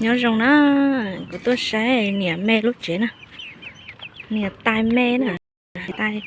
Nyob zoo na, kuv tuaj saib niam me lub tsev na. Niam tais me na, tais.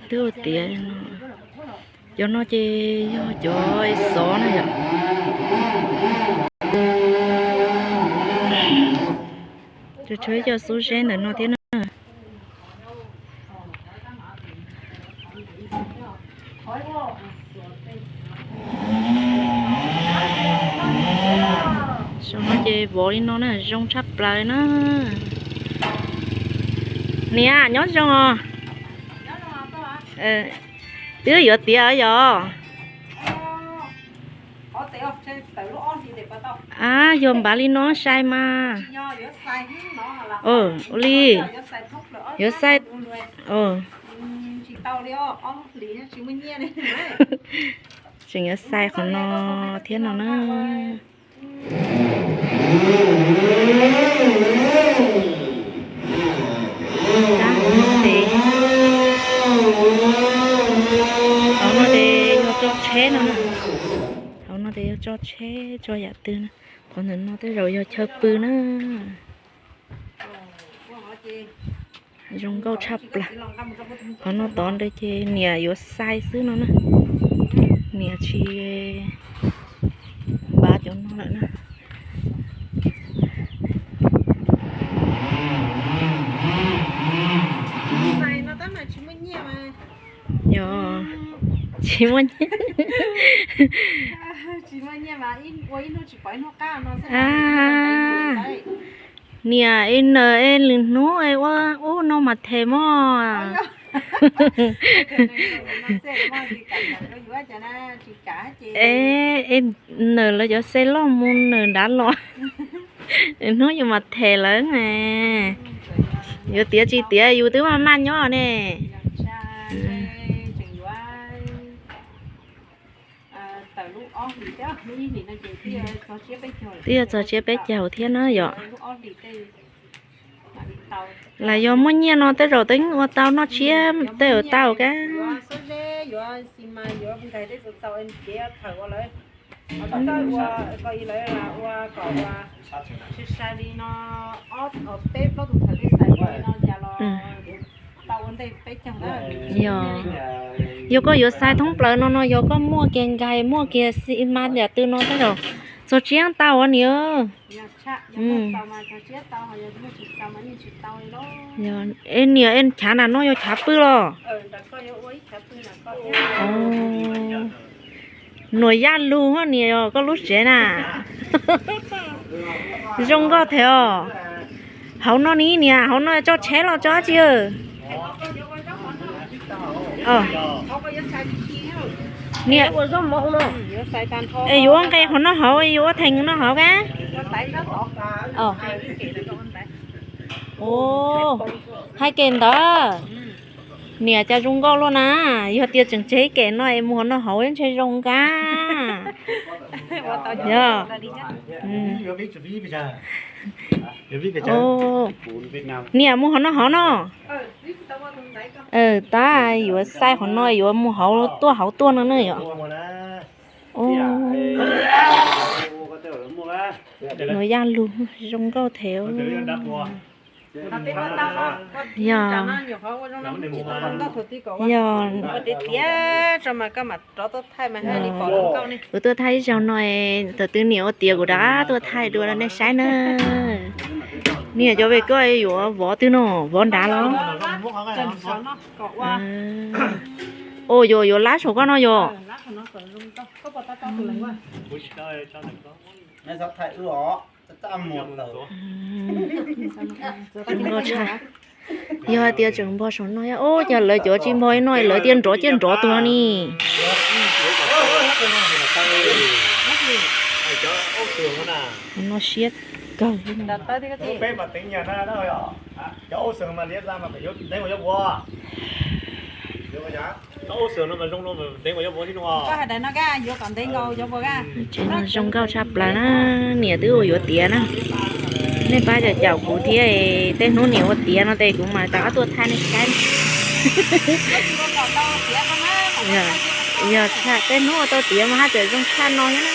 Twb ua tiav no, cov no ces yog cov xov na yom. Cov tshuav cov xub zeb ntawm no thiab na. Saum no ces vov li no na, zoo tshaj plaws na. Niam nyob zoo os. Twb yuav tiav yom. A, yog npav li no sai mas. Ua li, yuav xais, tseem yuav xais qhov no thiab no na. Hauv no ces, hauv no ces yog tso tsheb no na. Hauv no ces yog tso tsheb tso yam twg na. Qhov ntawm no tej zaum yog chaw pw na. Zoo nkauj tshaj plaws. Qhov no tod ntawd ces niam yuav xais xwb no na. Niam tsis npav cov no lawm na. Yog tsis muaj nyiaj. Niam, es nawm es lwm hnub es ua ub no mas them mog. Es nawm lawv cov xe loj mus nawm nrad los, lwm hnub yus mas them lawv. Yuav tiav tsis tiav yus twb maj maj nyob ne. Twb yuav txog tsiab peb caug thiab na yom. Las yog muaj nyiaj no tej zaum twb ua tau noj tsiab tej zaum tau kab. Yog, yog koj yuav xais thoob plaws no no yog koj muaj kiag nkais muaj kiag xi mas yam twg no tej zaum txog tsiab tau os niam. Es niam, es chav nram no yog chav pw los? Nuam Yaj Lug niam, koj lub tsev na. Zoo nkauj thiab os. Hauv no ni niam, hauv no tso tsheb los tso dab tsi? Niam, es yuav ua nqe qhov no hauv, yuav ua theem no hauv kab. Hais kem ntawd. Niam cas zoo nkauj luaj na. Yog tias tseem tseg kem no es mus hauv no hauv ntshe zoo kab. Yog. Niam mus hauv no hauv no. Tab yuav xais qhov no yuav mus hauv tuaj hauv tuaj no na yom. Nuam Yaj Lug zoo nkauj thiab. Yog, yog. Kuv tuaj thaij ib zaug no, thaum twg niam ua tiav kuv rov qab tuaj thaij dua rau nej saib na. Niam, cov pem koj yuav vov twg no, vov nrad los? Ua, yuav, yuav lab saum koj no yog. Yog hais tias tseem npog saum no, ub, cas lawv cov tsis npog no lawv tias nrov ciaj nrov tuag ni. No siab kawg. Tsev no zoo nkauj tshaj plaws na, niam twb ua yuav tiav na. Nej pab caum caum kuv thiab, tej hnub niam ua tiav no ces kuv mam rov qab tuaj thaij nej saib. Yog tshaj tej hnub ua tau tiav mas haj tseem zoo tshaj no thiab na.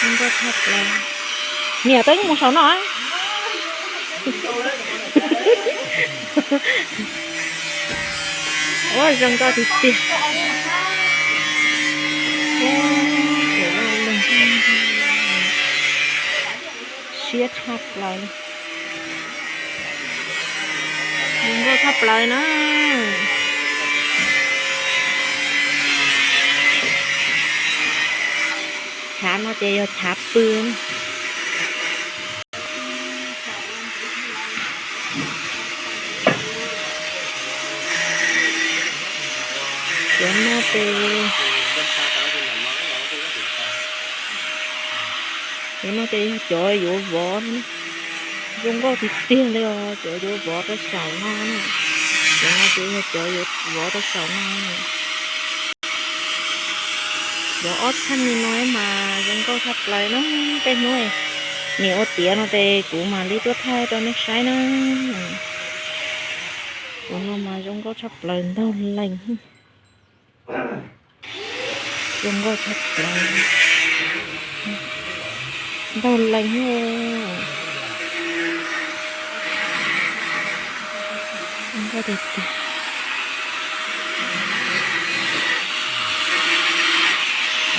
Zoo nkauj tshaj plaws. Niam, koj yeej mus saum no. Ua zoo nkauj tiag tiag. Siab tshaj plaws li. Zoo nkauj tshaj plaws na. Chav no ces yog chav pw. Cov no ces, cov no ces yog cov yuav vov. Zoo nkauj tiag tiag li os, cov yuav vov rau saum no. Cov no ces yog cov yuav vov rau saum no. Vov ob txheej li no mas zoo nkauj tshaj plaws na. Tej hnub niam ua tiav no ces kuv mam li tuaj thaij rau nej saib na. Cov no mas zoo nkauj tshaj plaws, ntaug lees. Zoo nkauj tshaj plaws, ntaug lees.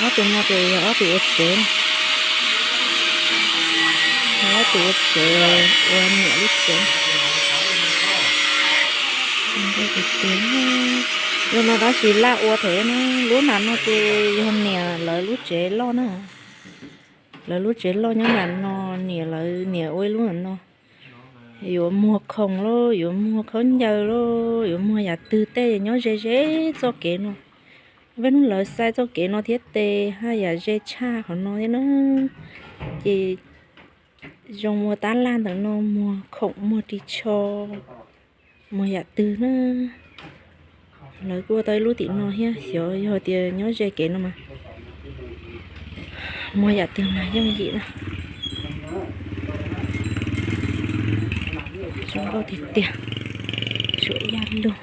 Ob tug no ces yog ob tug ua tsev, ob tug ua tsev, ua niam lub tsev. Zoo no tab sis laj ua thiab na. Lub nram no ces yog niam lawv lub tsev loj na. Lawv lub tsev loj nyob nram no, niam lawv niam ua ib lub nram no. Yuav muag khoom lauj, yuav muag khaub ncaws lauj, yuav muag yam twg tej nyob ze ze txoj kev no. Peb hnub lawv xais txoj kev no thiab tes haj yam ze tshaj qhov no thiab na. Ces zoo muag tab laj ntawm no, muag khoom, muag ris tsho, muag yam twg na. Lawv kuj ua tau ib lub tim no thiab, xyov yog tias nyob ze kev no mas muag yam twg mas yooj yim na. Zoo nkauj tiag tiag, suam yaj lug.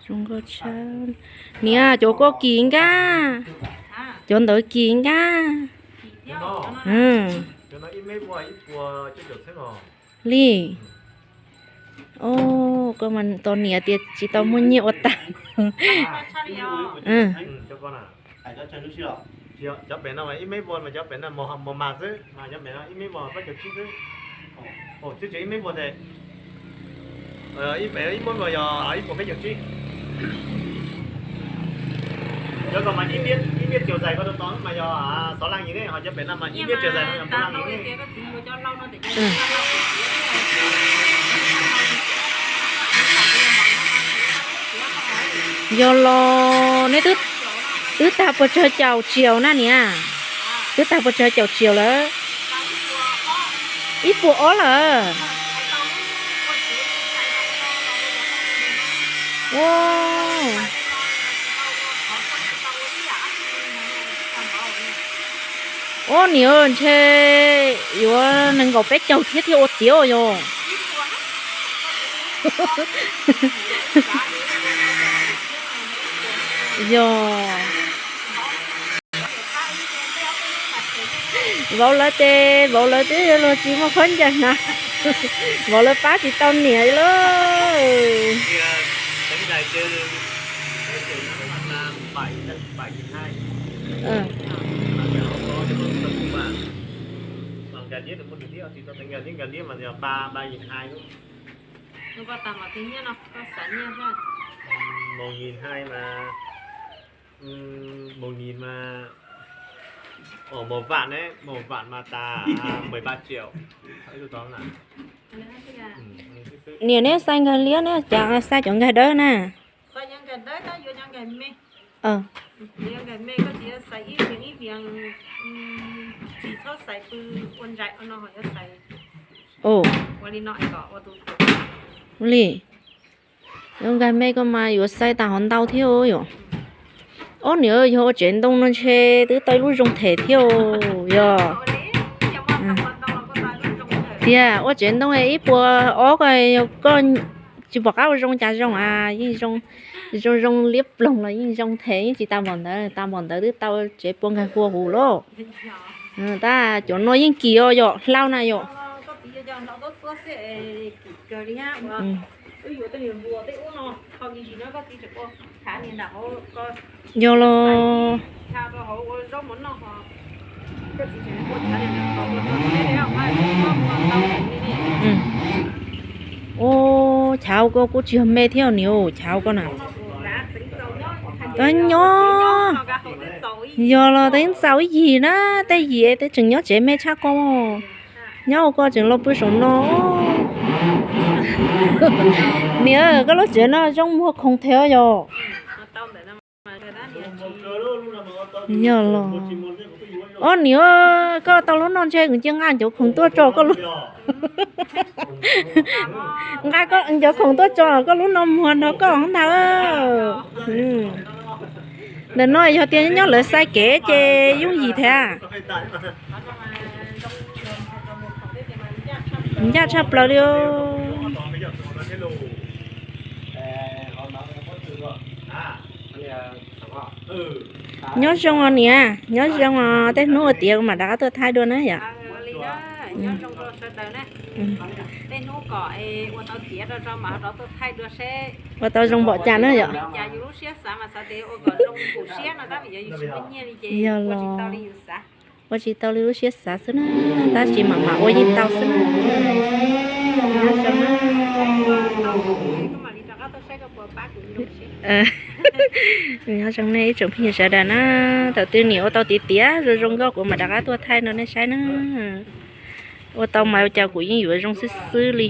Zoo nkauj tshaj. Niam, cov koj kis nkaj, cov ntawd kis nkaj. Li, koj mas tos niam tias tsis tau muaj nyiaj ua tag. Cov pem no ib mev vuas mas cov pem no mos mas xwb, mas cov pem no ib mev vuas pab caug tsib xwb. Twb tseem ib mev vuas tes, ib mev vuas yog ib puas peb caug tsib. Cov ko mas ib mev caug zais ko rau tod mas yog xov laj yim ne, ho cov pem no mas ib mev caug zais no yog puas laj yim ne. Yog los neb twb tag puas tsawg caum tsiaum na niam? Twb tag puas tsawg caum tsiaum lawm? Ib puas ob lawm. Ua niam, ntshe yuav nees nkaum peb caug thiab thiaj ua tiav yog. Yog vauv lawv ces vauv lawv twb luag tsis muaj khaub ncaws hnav, vauv lawv pab tsis tau niam li. Một nghìn hai mà, một nghìn mà, ồ, một vạn đấy, một vạn mà tà, à, mười ba triệu. Niam, neb xais nkag liab, neb cas xais cov nkag dawb na? Li, nkag me ko mas yuav xais tas hov ntau thiab yom. Ob niam yog ua tsev ntoo no ntshe twb tau ib lub zoo them thiab yog. Tiag, ua tsev ntoo ib puas ob ko, yog koj Tsis pom qab ua zoo cas zoo a, yeej zoo zoo liab ploog los yeej zoo thiab, yeej tsis tas npaum ntawd, tas npaum ntawd twb tau tsev puas nkag hua huv lauj. Tab cov no yeej kim os yom, hlau na yom. Yog los. Ua chav ko kuj tsis yog me thiab niam, chav ko na. Tab nyob, yog los teeb txaus ib yim na, tej yim tej tseem nyob tsev me tshaj ko. Nyob ua ko tseem los pw saum no. Niam, koj lub tsev no zoo muag khoom thiab yom. Yog los. Ob niam, koj tau lub no ntshe kuv cia nqa cov khoom tuaj tso koj lub. Nqa cov khoom tuaj tso koj lub no muag nrog koj ntag. Ntawm no yog tias nyob lawv xaiv kev ces yooj yim thiab. Ncaj tshaj plaws li. Nyob zoo os niam, nyob zoo os, tej hnub ua tiav kuv mam rov qab tuaj thaij dua na yom. Ua tau zoo npaum cas na yom. Yog los. Ua tsis tau li lub siab xav xwb na, tab sis mam mam ua yeej tau xwb na. Nyob zoo nej ib tsoom phooj ywg sawv daws na, thaum twg niam ua tau tiav tiav zoo zoo nkauj kuv mam rov qab tuaj thaij rau nej saib na. Ua tau mas ua cas kuv yeej yuav zoo xwb xwb li.